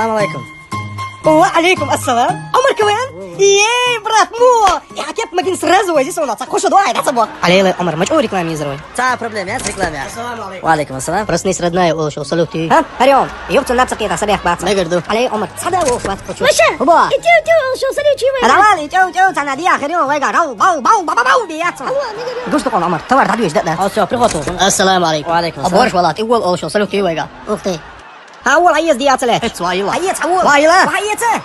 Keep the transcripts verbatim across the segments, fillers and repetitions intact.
Салам алейкум. Ва алейкум ассалам. Омар КВН? Ей, брат, мо! Я кеп магин сразу вози сона, ца кушу дуай, да, сабо. Алей, Омар, мач о рекламе изрой. Ца проблема, я с рекламе. Ассаламу алейкум. Ва алейкум ассалам. Просто не с родная, о, шо, салют ты. А? Арион, ёпта, на цакета, сабех бац. Мегер ду. Алей, Омар, ца да, о, хват, хочу. Маша, Хуба. Иди, иди, о, шо, салют, чего? А давай, иди, иди, ца на диа, хрен, вайга, рау, бау, бау, бау, бау, бияца. Алло, мегер. Гуш тукон, Омар, товар да, бьёшь, да, да. А, всё, приход уже. Ассаламу алейкум. Ва алейкум ассалам. Борш, вала, ты, о, шо, салют ты, вайга. Ух ты. А, вол, а езди, я целе. Эц, вайла. А ец, а вол. Вайла. Вайла.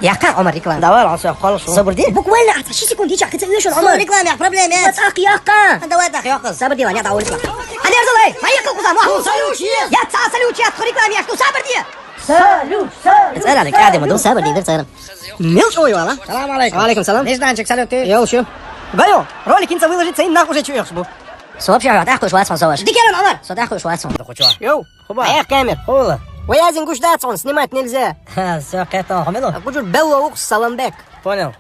Яка, Омар, реклама. Давай, лансу, я, колу, шу. Сабыр ди. Буквально, а, ши секунд, дича, кыца, ещё, Омар. Реклама, проблема, я. Ца, ак, яка. Давай, так, яка. Сабыр ди, ваня, давай, реклама. А не взял, эй, поехал, куда, ну. Салют, я. Я, ца, салют, я, реклама, я, что, сабыр ди. Салют, салют. Эц, эра, кадема, ду, сабыр ди, бир, царам. Мелч, ой, вала. Салам алейкум. Ва алейкум салам. Нежданчик, салют, ты. Я, ещё. Гайо, ролик инца выложится, и нах уже чуешь, бу. Сообща, так, уж вас, Омар. Дикерон, Омар. Со, так, уж вас, Омар. Йоу. Хуба. Эх, камер. Хула. Ваязин гуш дацон, снимать нельзя. Ха, всё, кето, хомело. А кучу белло ух, саламбек. Понял.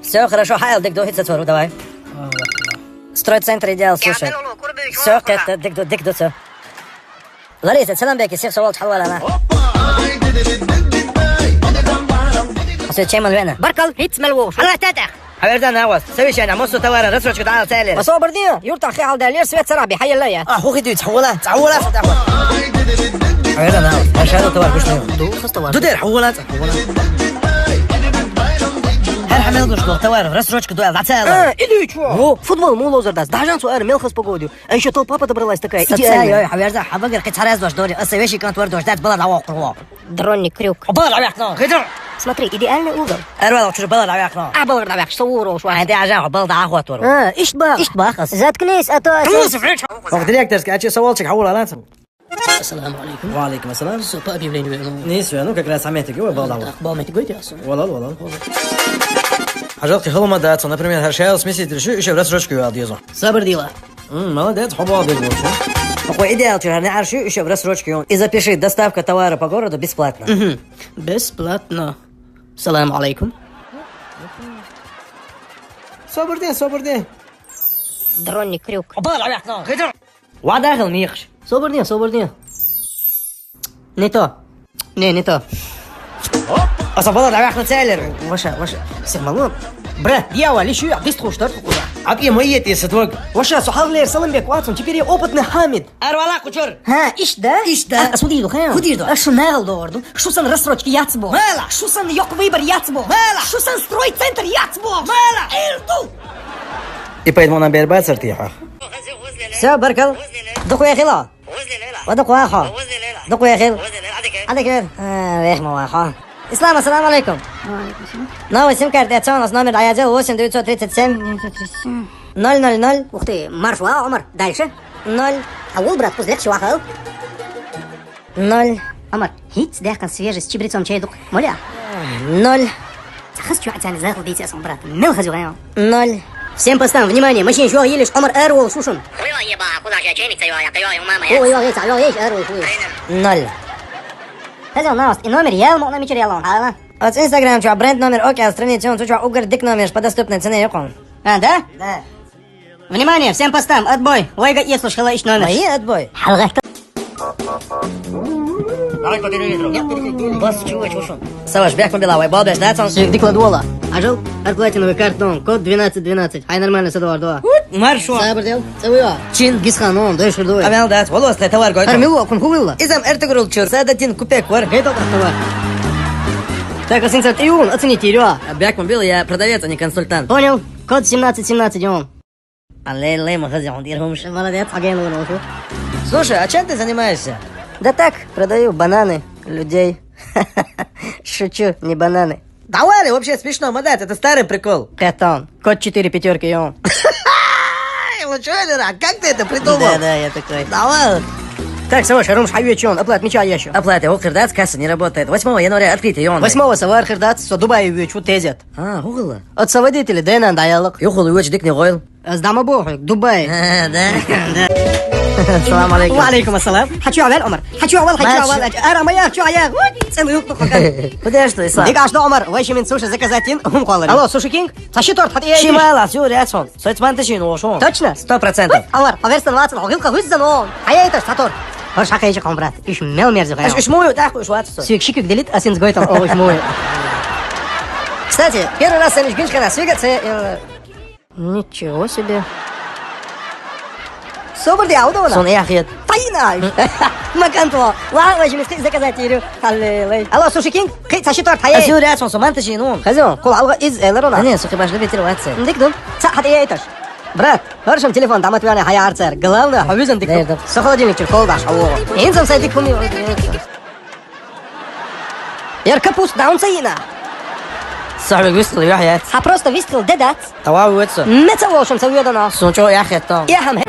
Всё хорошо, хайл, дик, дохи, цацору, давай. Стройцентр идеал, слушай. Всё, кето, дик, до, дик, до, всё. Лариса, саламбек, всех совал, чхалвалана. Всё, чем он вена? Баркал, хит смел вош. Ала, тетя. Авердан авас. Совещание, мосу товара, рассрочка да цели. Особо дни, юрта хи алда лер, свет цараби, хайла я. А, хухи дюц, хула, цаула, суда. Авердан авас. Ашаду товар гушни. Ду хас товар. Дудер, хула, хула. Хар хамел гуш товар, рассрочка да цели. Э, иди чё? Во, футбол мулозер дас. Дажан цо эр мелхас погоду. А ещё толпа подобралась такая. Идеальная. Ой, хаверда, хабагер кыт хараз дош дори. А совещи контвар дош, дат была на округ. Дронный крюк. О, была на окно. Смотри, идеальный угол. Эрвал, чё была на окно. А, была на окно, что урол, что? А, это ажа, была на окно. А, ишт ба. Ишт ба, хас. Заткнись, а то... Ох, директорский, а чё, совалчик, хаула, ланцем? Ассаламу алейкум. Ва алейкум ассалам. Всё, по объявлению, ну. Не, всё, ну, как раз аметик, его балдал. Так, балметик, говорите, а всё. Валал, валал. Пожалуйста, холома даться, например, хашайл, смеситель, ещё, ещё в рассрочку его отъезу. Сабр дела. М, молодец, хобо объявил, всё. Такой идеал, чё, не арши, ещё в рассрочку, и запиши, доставка товара по городу бесплатно. Мгм. Бесплатно. Салам алейкум. Собрде, собрде. Дронный крюк. Обал, обал, обал. Вадагыл михш. Собрде, собрде. Не то. Не, не то. Аса бала да вахна целер. Ваша, ваша. Сирмалу. Брат, я вали шу, а быстро что такое? Ап и мои эти садваг. Ваша, сухалер, саламбек, Ватсон, теперь я опытный Хамид. Арвала кучур. Ха, иш да? Иш да. А, а суди ду, ха? Худи ду. А шу нагыл дорду. Шу сан рассрочки яц бо. Мала. Шу сан ёк выбор яц бо. Мала. Шу сан стройцентр яц бо. Мала. Эрду. И поэтому нам бербацар тихо. Всё, баркал. Духуя хила. Ва духуя хо. Духуя хил. Адык хил. А, вех ма ва хо. Ислам, ассаламу алейкум. Ва алейкум салам. Новый сим-карта, я цён, у нас номер, а я делал восемь девятьсот тридцать семь. Девятьсот тридцать семь. Ноль ноль ноль. Ух ты, марш ва, Омар. Дальше. Ноль. А вол, брат, куз легче вахал. Ноль. Омар, хит дехкан свежий с чабрецом чай дук. Моля. Ноль. Хас чё, атяни захал дитя сон, брат. Мел хазю гайо. Ноль. Всем постам, внимание, машин жуа елиш, Омар Эрвол шушун. Хуйло еба, куда же чайник цайва, я кайо, мама, я. Хуйло, хуйло, еш Эрвол, хуйло. Ноль. Хазю на, и номер, я ему на мичер, я лон, хала. От Instagram чё, бренд номер, окей, страница, он чё, угор дик номер, по доступной цене, я кон. А, да? Да. Внимание, всем постам, отбой. Вайга, если шхала ищ номер. Мои отбой. Халгахта. Бас чего, чушун. Саваш, бяхман белавай, балбеш, да, цан? Сик дикладуала. Ажал, ар платиновый картон, код двенадцать двенадцать. Ай, нормально, садовар, два. Маршо. Сабр дел, целуя. Чингисхан, он, дой шурдуй. Амел, да, волос, для товар, гой. Армилу, кун хувилла. Изам эртегрул чур, сада тин купек вар. Гей, тот, товар. Так, а сенсат, и он, оцените, Илья. Бяхман бел, я продавец, а не консультант. Понял. Код семнадцать семнадцать, он. Алле, алле, ма хазя, он дирхумш. Молодец, агент, он ушёл. Слушай, а чем ты занимаешься? Да так, продаю бананы, людей. Шучу, не бананы. Давай, вообще смешно, мадат, это старый прикол. Катон, код четыре пятёрки, он. Ну чё, Лера, а как ты это придумал? Да, да, я такой. Давай. Так, Саваш, Румш, Хайве, чё он? Оплат, меча, я ещё. Оплата, его кирдац, касса не работает. Восьмого января открытие, он. Восьмого Савар кирдац, со Дубай ве, чё тезет. А, хугыла. От со водителя, да, на, да, ялык. Юхул, ве, чё дик не гойл. Аз дама боху, Дубай. Да. Салам алейкум. Ва алейкум ассалам. Хочу авал, Омар. Хочу авал, хочу авал. Ара, моя, хочу ая. Ой, целый юг, ну, пока. Куда что, Ислам? Дига, что, Омар, вай шимин суши заказать ин, хум холодный. Алло, Суши Кинг? Саши торт, хат я. Шимала, всё, ряд сон. Сойтман ты шин, ошон. Точно? Сто процентов. Ой, Омар, поверь, сто двадцать, огилка, хуй за но. А я это, сатор. ХӀара шакхайча хьон, брат. Уж мел мерза хьо. Аш уж муй, тӀаккха уж вац со. Суйга ши куьг делит, а синца гойтал, о, уж муй. Кстати, первый раз саниш гинчкана суйга це, э, ничего себе. Собар де, ауда вона? Сон яхет. Тайна. Макантво. Ва, ва, жимис заказать ирю. Алло, слушай, кинь, кхы ца ши торт хьае. Асюря сон, со манташи, ну. Хазё, кол алга из, э, ларона. Не, сухи башда бетер вац. Дик ду. Ца хьатӀаяйташ. Брат, хӀара шун телефон дамат вяне хьая арцер. Главное, хьо визан дик. Дер да. Со холодильник чур кол даш, аво. Инзам сай дик хуми. Яр капуст даун ца йина. Сахьбе выстрел яхьяц. Хьа просто выстрел де дац. Тава вуэцо. Меца волшем ца вуэдана. Сунчо яхьяц там. Я хам.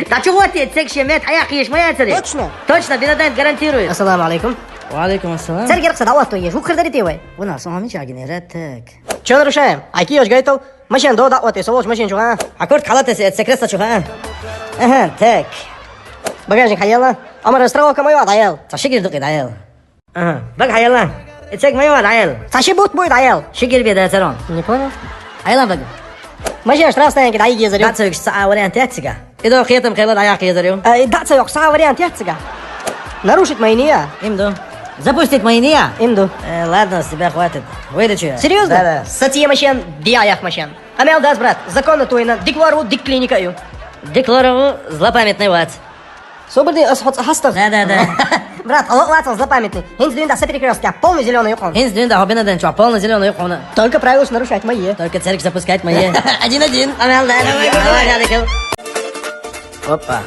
Да чего ты цек шемет, а я хиш моя цари? Точно? Точно, Бенадайн гарантирует. Ассаламу алейкум. Ва алейкум ассалам. Цер геркса давас то еш. Ухр дарите вай. Вона сами чагин эретек. Чё нарушаем? Аки ёж гайтал. Машин до да вот, если волш машин чуха. А корт халат эсе, эсе кресло чуха. Ага, так. Багажник хаяла. Амар страховка моя даел. Ца шигир дукъи даел. Ага, баг хаяла. Эцек моя даел. Ца ши бут бой даел. Шигир бе да царон. Не понял. Хаяла баг. Машин штраф стоянки даи гезарю. Даца юкш ца вариант яцига. Идо хетам хела даяк гезарю. Э, даца юкш ца вариант яцига. Нарушить мои не я. Им ду. Запустить мои не я. Им ду. Э, ладно, с тебя хватит. Выйду чё? Серьёзно? Да, да. Сатия машин, биаях машин. Амел дас, брат. Законно туйна. Дик вару, дик клиника ю. Дик лорову злопамятный вац. Собрди ас хоц хастах. Да, да, да. Брат, алло, вац злопамятный. Хинз дюнда все перекрёстки, а полный зеленый юкон. Хинз дюнда хобина ден чё, полный зеленый юкон. Только правила ж нарушать мои. Только церковь запускать мои. Один-один. Амел да. Давай, давай, давай. Опа.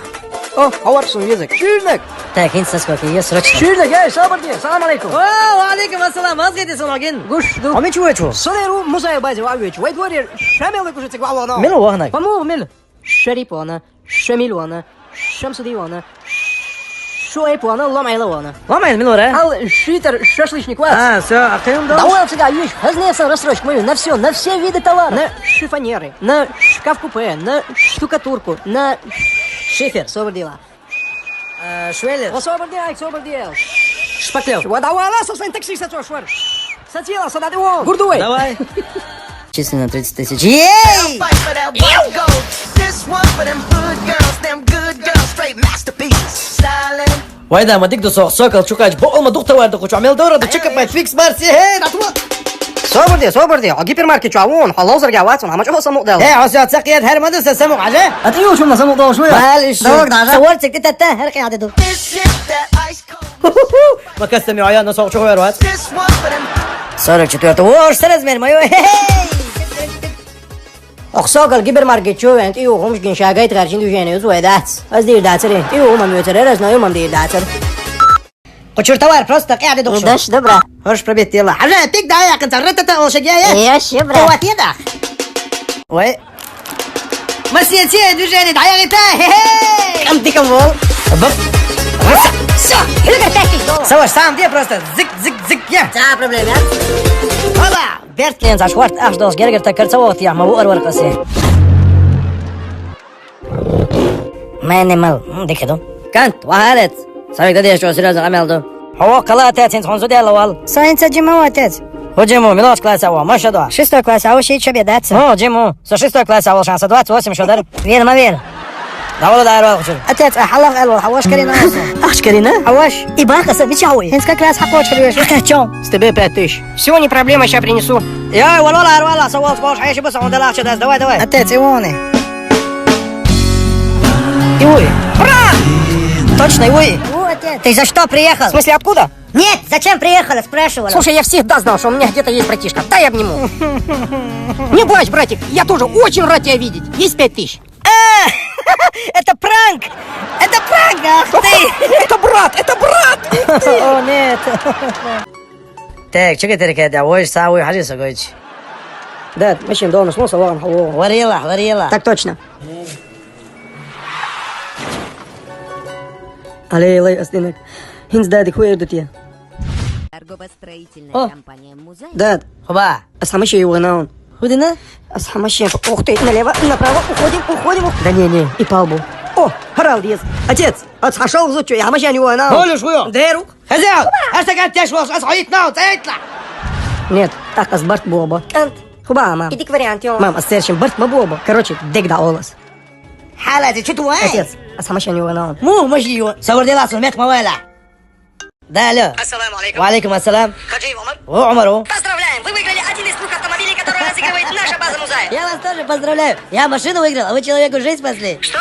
О, хавар сун язык. Ширнек. Так, хинз соскоки, я срочно. Ширнек, эй, собрди. Салам алейкум. О, ва алейкум ассалам. Мазгеди суногин. Гуш ду. А мы чего, чего? Солеру музей базе ва веч. Вай дворе шамелы кужицы главно. Милу вахнак. Помог мил. Шарипона, Шамилона, Шамсудиона, Шуэпона, Ломайлона. Ломайл милора? Ал шитер шашлычник вац. А, всё, а ты да? Давай всегда ешь. Хозяин рассрочку мою на всё, на все виды товаров. На шифоньеры, на шкаф-купе, на штукатурку, на шифер. Собрдила. Э, Швеллер. О, собрдил, собрдил. Шпаклёв. Вот, а вала, собственно, такси сацо швар. Сатила, садады, о, гурдуй. Давай. Чисто на тридцать тысяч. Ей! Fight for that white gold. This one for them hood girls, them good girls, straight masterpieces. Silent. Вайда, ма дик ду сох, сокол, чукач, бо, олма дух товар да кучу, амел дора да чекап май фикс марси, хе, да тума. Собрди, собрди, а гипермаркет чу авун, халал зарга ватсун, ама чего саму дал. Хе, а всё, цакият, хер мады се саму, аже? А ты ю чум на саму дал, шуя? Бал, иши. Дог, даже. Савар цик, ты тата, хер кияды ду. This shit that ice cold. Ма кастами ая, но сох чего вац. This one for them. Сорок четвёртый. О, что размер мой? Хе-хе. Охсогал гипермаркет чу вент, и ухумш гин шагайт гарчин движение уз вайдац. Аз дир дацари, и ухум ам ютаре, раз на юмам дир дацар. Кучур товар просто кяды духшу. Даш, добра. Хош пробит дела. Хажа, пик да я, канца, ратата, ол шагия, я. Я, шибра. Кова ти да? Ой. Масия, те движение, да, я, это, хе-хе. Кам ты кам вол? Бап. Всё, хилгар тактик доллар. Саваш, сам где просто зик, зик, зик, я. Да, проблема. Хоба. Бертлен за шварт, аш дос гергер та карцавот я, ма вуар вар касе. Мени мал, м, дикеду. Кант, вахалец. Савик дади, что серьёзно амел ду. Хо, кала отец, инс хонзу дела вал. Саинца джима отец. Хо джиму, милоч класса ва, маша да. Шестой класс, а уши чебе даться. О, джиму. Со шестой класса вал шанса двадцать восемь шодар. Вер, ма вер. Давала да арвал хочу. Отец, а халах алвал, хаваш карина. Аш карина? Хаваш. И бака са бичауи. Инс как раз хакоч карина. Хакачо. С тебе пять тысяч. Всё, не проблема, ща принесу. Я, валвала, валвала, савал, савал, а я ща бы савал, да, давай, давай. Отец, и он. И вы. Брат! Точно, и вы. О, отец. Ты за что приехал? В смысле, откуда? Нет, зачем приехала, спрашивала. Слушай, я всегда знал, что у меня где-то есть братишка. Дай обниму. Не бойся, братик, я тоже очень рад тебя видеть. Есть пять тысяч. А, это пранк! Это пранк, ах ты! Это брат, это брат! О, нет. Так, чего ты рекаешь? Да, ой, савой, хажи сагойч. Да, машин дома, смысл, вон, хало. Варила, варила. Так точно. Алей, алей, астынок. Хинз дадик хуер дутия. Торгово-строительная О. Компания «Музей». Да. Хоба. Асхамаши его на он. Худина? Асхамаши. Ух ты, налево, направо, уходим, уходим. Ух-, да не, не, и палбу. О, харал диез. Отец, ас хашал зучу, я маши они вон на. Олю шуё. Дерук. Хозяин, ас так отец вас, ас хоит на, цейтла. Нет, так ас барт буба. Кант. Хуба, мам. Иди к варианту. Мам, ас сершим барт ма буба. Короче, дег да олас. Халази, чё твой? Отец. Asa maşin yox ana. Mu maşin yox. Sabır de lasın, mek mavayla. Da, alo. Ассаламу алейкум. Ve aleyküm assalam. Хаджи Умар. O, Umar o. Поздравляем! Вы выиграли один из двух автомобилей, которые разыгрывает наша база Музая. Я вас тоже поздравляю. Я машину выиграл, а вы человеку жизнь спасли. Что?